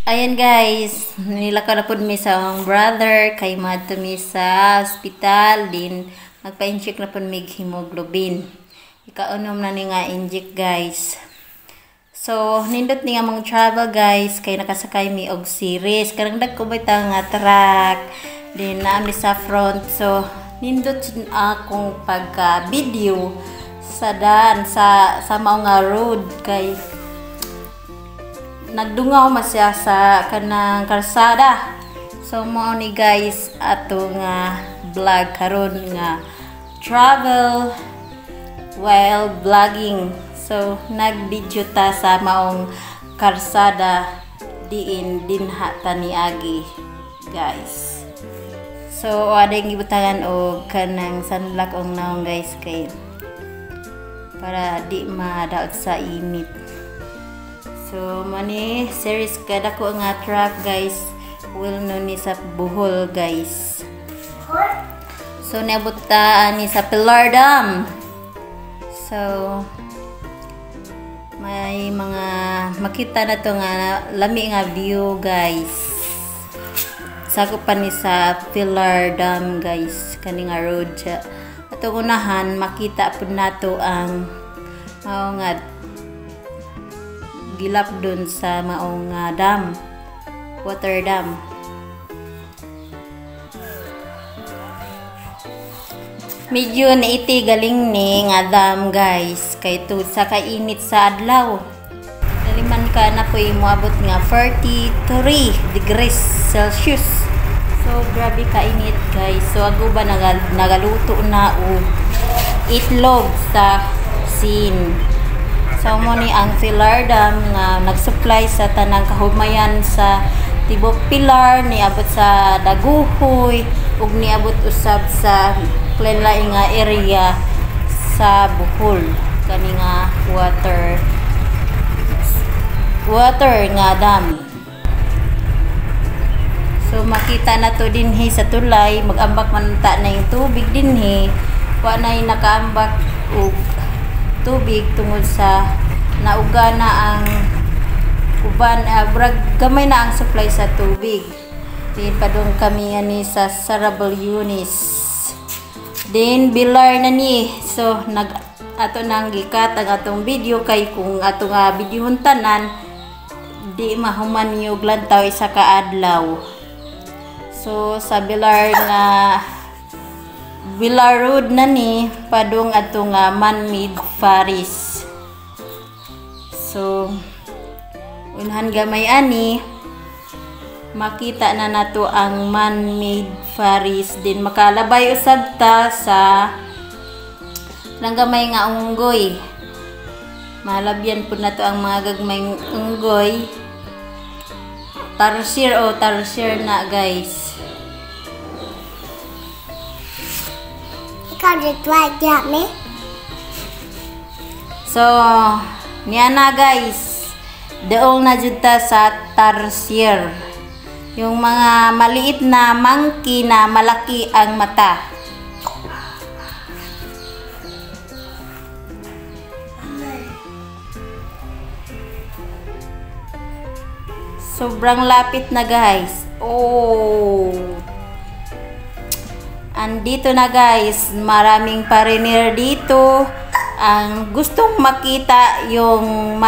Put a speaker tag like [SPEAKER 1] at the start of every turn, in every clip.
[SPEAKER 1] Ayan guys, nilakaw na pud mi sa akong brother kay maadto mi sa ospital din, magpa-inject na pud mig hemoglobin. Ikaunom na ni nga inject, guys. So, nindot ni nga mong travel, guys, kay nakasakay mi og series. Kanang dagko ba ta nga truck din naa mi sa front. So, nindot jud akong pagka video sa daan sa mao nga road kay nagdungaw man siya sa kanang kalsada. So mao ni guys ato nga vlog karon nga travel while vlogging. So nag-video ta sa maong kalsada diin dinha ta niagi, guys. So ading gibutangan og kanang sunblock og naong, guys, kay para di madaot sa init. So, mani series kada ko nga truck, guys. Well known ni sa Bohol, guys. So, niabot ta ani sa Pilar Dam. So, may mga makita na to nga lami nga view, guys. Sakop pa ni sa Pilar Dam, guys. Kani nga road siya. Atong unahan makita pud nato ang mao nga gilap dun sa maong dam, water dam. Medyo naiti galing ni nga dam, guys, kay tungod sa kainit sa adlaw. Naliman ka na po'y moabot nga 43 degrees Celsius. So grabe kainit, guys. So ang uban nagaluto na og itlog sa sin. So mo ni ang Pilar Dam nga nag-supply sa tanang kahumayan sa tibok Pilar, niabot sa Dagohoy ug niabot usab sa lain nga area sa Bohol kani nga water water nga dam. So makita na to dinhi sa tulay, mag-ambak man ta na yung tubig dinhi, wa na yung nakaambak og tubig tungod sa nauga na ang uban, brag gamay na ang supply sa tubig. Din padung kami ani sa Sarabal Yunis. Din Bilar na ni. So nag ato nang gikat ang atong video kay kung ato nga videohon tanan di mahuman yung lantaw isa ka adlaw. So sa Bilar nga Bilar Road na ni padung ato nga man-made forest. So unhan gamay ani makita na nato ang man-made forest din, makalabay usab ta sa nang gamay nga unggoy. Malabyan pud nato ang mga gagmay unggoy. Tarsier o tarsier na, guys.
[SPEAKER 2] Ikaw just me.
[SPEAKER 1] So, niya na guys. Dool na jud ta sa tarsier. Yung mga maliit na monkey na malaki ang mata. Sobrang lapit na, guys. Oh. Andito na, guys. Maraming pariner dito. Ang gustong makita yung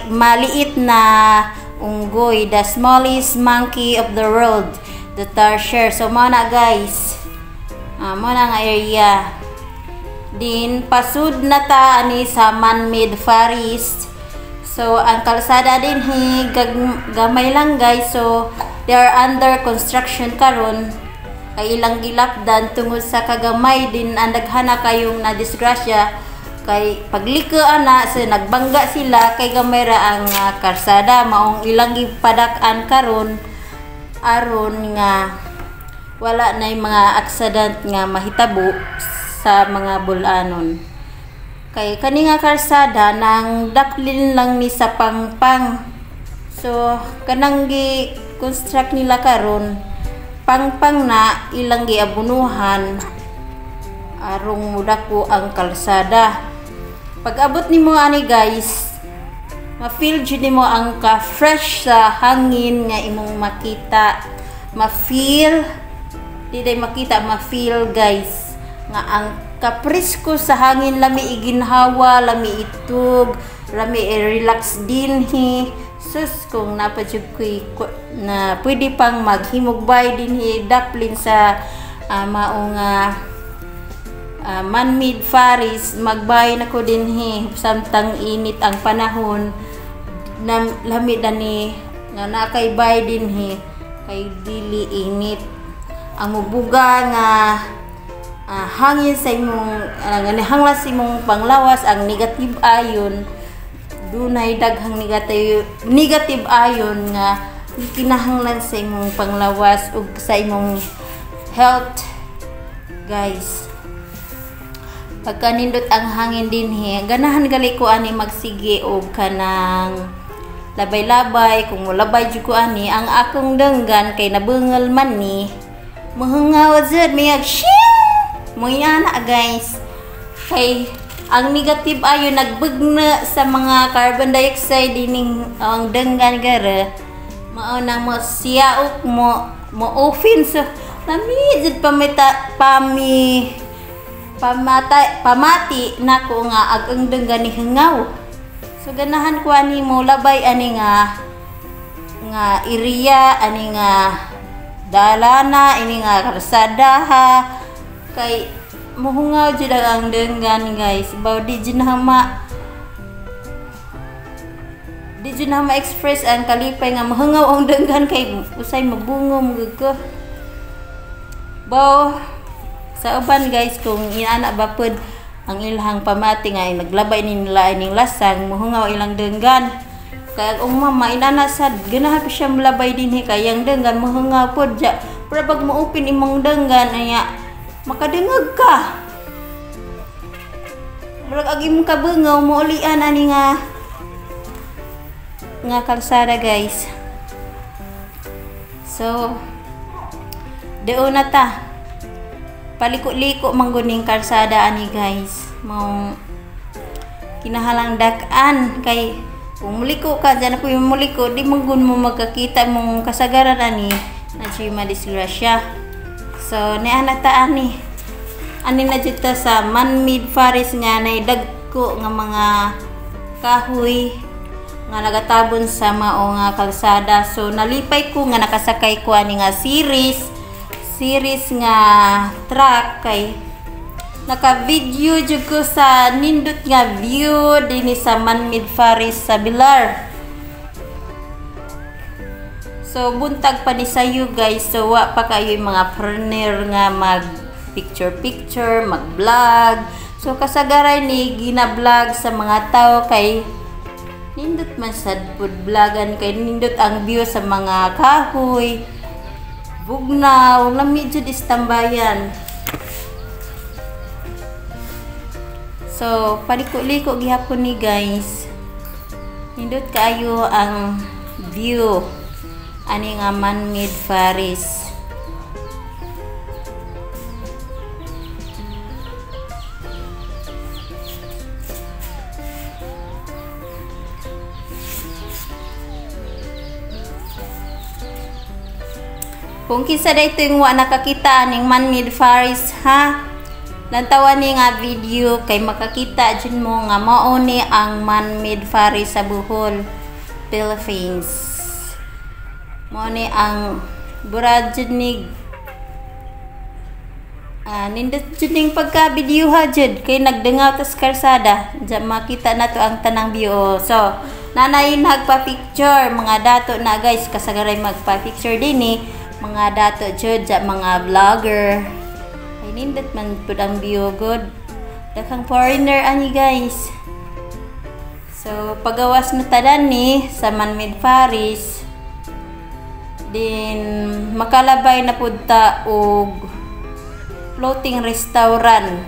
[SPEAKER 1] maliit na unggoy, the smallest monkey of the world, the tarsier. So mao na guys. Mao na nga area. Din pasud na ta ani sa man-made forest. So ang kalsada din hi gamay lang, guys. So they are under construction karon. Kay ilang gilapdan tungod sa kagamay din ang daghana kayong na disgrasya kay pagliko ana sa nagbangga sila kay gamay ra ang karsada, maong ilang gipadak-an karon aron nga wala nay mga aksident nga mahitabo sa mga bulanon. Kay kani nga karsada nang daplin lang ni sa pangpang. So kanang gi construct nila karon pangpang na ilang giabunuhan arong mudako ang kalsada. Pag abot nimo ani guys, Ma-feel jud nimo ang ka-fresh sa hangin nga imong makita. Ma-feel, di day makita, ma-feel guys, nga ang kapresko sa hangin, lami iginhawa, lami itug, lami i-relax dinhi. Sus, kung napa jud ko'y na pwede pang maghimugbay dinhi daplin sa mao nga man-made forest, magbay na ko dinhi samtang init ang panahon. Lami na ni nga nakaybay dinhi kay dili init. Ang mubuga nga hangin sa imong nga hanglas sa imong panglawas, ang negative ion, dunay daghang negative ion nga kinahanglan sa imong panglawas ug sa imong health guys. Pagkanindot ang hangin dinhi, ganahan gali ko ani magsige og kanang labay-labay. Kung mulabay jud ko ani, ang akong denggan kay nabungol man ni, muhungaw jud miyag shing muyana guys. Kay ang negative ayon nagbugna sa mga carbon dioxide dining ang denggan gara, mao nang mo siyaok mo mo open. So lami jud pamita pami pamata pamati nako nga ag ang denggan ni hungaw. So ganahan ko ani mo labay ani nga nga area ani nga dalana ini nga kalsadaha kay muhungaw jud ang denggan guys. Baw di jud na ma di jud na ma-express ang kalipay nga muhungaw ang denggan kay usay mabungo mugud ko. Baw sa uban guys, kung inaana ba pud ang ilahang pamati nga naglabay ni nila ining lasang, muhungaw ilang denggan. Kay ang mama inana sad ganahan pa siya molabay dinhi kay ang denggan muhungaw pud ja. Pero pag mo-open imong denggan anya makadengeg ka. Murag ag imong kabungaw moulian ani nga nga kalsada guys. So doon na ta. Paliko-liko mangguning kalsada ani guys. Mao kinahalang dak-an kay kung muliko ka dyan ako yung muliko, di manggun mo magkakita mong kasagaran ani na siya madisgrasya. So niana ta ani. Ani na jud ta sa man-made forest nga nay dagko nga mga kahoy nga nagatabon sa mao nga kalsada. So nalipay ko nga nakasakay ko ani nga series nga truck kay naka-video jud ko sa nindot nga view dinhi sa man-made forest sa Bilar. So buntag pa ni sayo guys, so wa pa kayo yung mga foreigner nga mag picture picture, mag-vlog. So kasagaran ni gina-vlog sa mga tao kay nindot man sad pud vlogan kay nindot ang view sa mga kahoy. Bugnaw, lami jud istambayan. So paliko-liko gihapon ni guys. Nindot kaayo ang view ani nga man-made forest. Kung kinsa dayto yung wa nakakita aning man-made forest ha, lantawan ni nga video kay makakita jud mo nga mao ni ang man-made forest sa Bohol, Philippines. Mao ni ang burad jud ni nindot jud ning pagka-video ha jud kay nagdangaw tas kalsada, diyan makita nato ang tanang view. So nanay nagpa-picture mga dato na guys, kasagaray magpa-picture dinhi mga dato jud ja mga vlogger. Ay nindot man pud ang view good. Daghang foreigner ani guys. So pagawas na tadan ni sa man-made forest din makalabay na pud ta og floating restaurant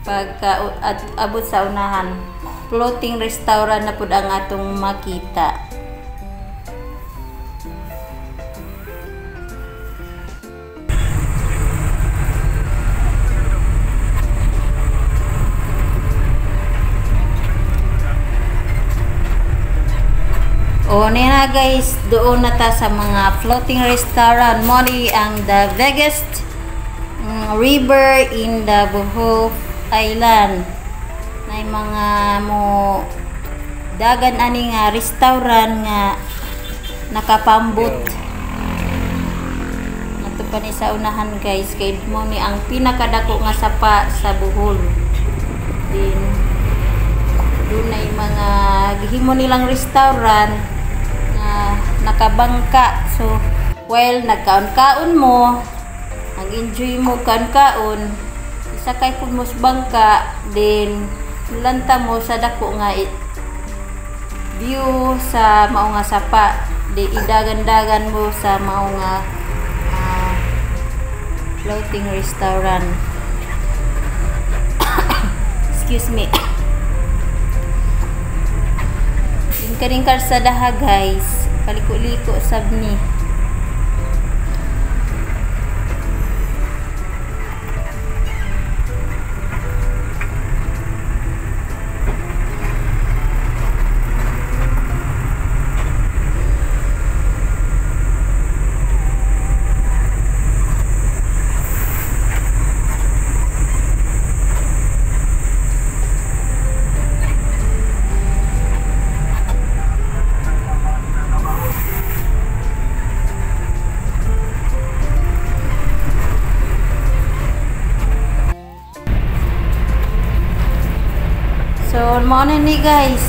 [SPEAKER 1] pagka abot sa unahan. Floating restaurant na pud ang atong makita. O na guys, doon na ta sa mga floating restaurant. Mo ni ang the biggest river in the Bohol Island. Nay mga mo dagan ani nga restaurant nga nakapambot. Ato pa ni sa unahan guys, kay mo ni ang pinakadako nga sapa sa Bohol. Din dunay mga gihimo nilang restaurant nga nakabangka. So while nagkaon-kaon mo, nag-enjoy mo kaon-kaon, isakay pud mo sa bangka, then mulanta mo sa dako nga view sa mao nga sapa, di idagan-dagan mo sa mao nga floating restaurant. Excuse me. Yung kaning karsadaha guys, paliko-liko sab ni. So, mao na ni guys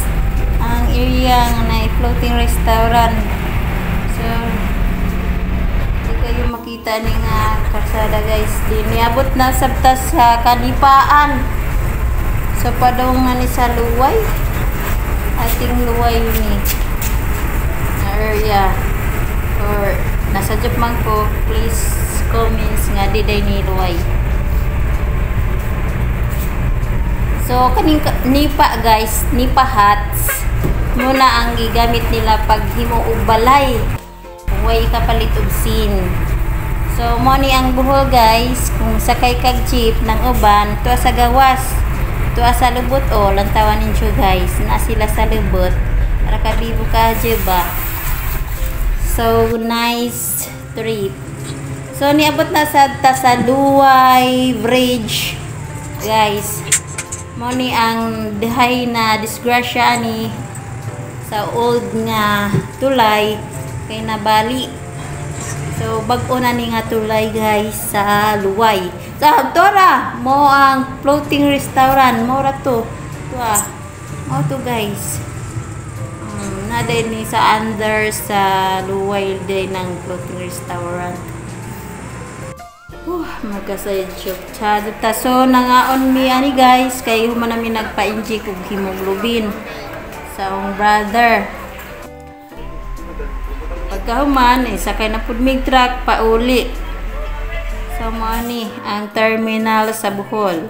[SPEAKER 1] ang area nga na floating restaurant. So, di kayo makita ni nga karsada guys. Di niabot na sabta sa Kanipaan. So, padung na ni sa Luway. Ating Luway ni na area. Or nasa Japan ko, please comments nga di day ni Luway. So, kaning nipa guys, nipa huts, muna ang gigamit nila pag himo og balay. Kung way kapalit og scene. So, mo ni ang Bohol guys, kung sakay kag jeep ng uban, tuwa sa gawas, tuwa sa lubot o, lantawan ninyo guys, na sila sa lubot, para kabibo ka ba? So, nice trip. So, niabot na sa ta sa Luway Bridge guys. Mo ni ang dihay na disgrasya ni sa old nga tulay kay nabali. So bag-o na ni nga tulay guys sa Luway. Sa Tora mo ang floating restaurant mo ra to. Tuwa. Mo to guys. Na din ni sa under sa Luway din ng floating restaurant. Magkasayad siya. So, nangaon mi ani guys, kay human nami nagpa-inject og hemoglobin sa akong brother. Pagkahuman, sakay na pud mig truck pauli. So, mo ani ang terminal sa Bohol.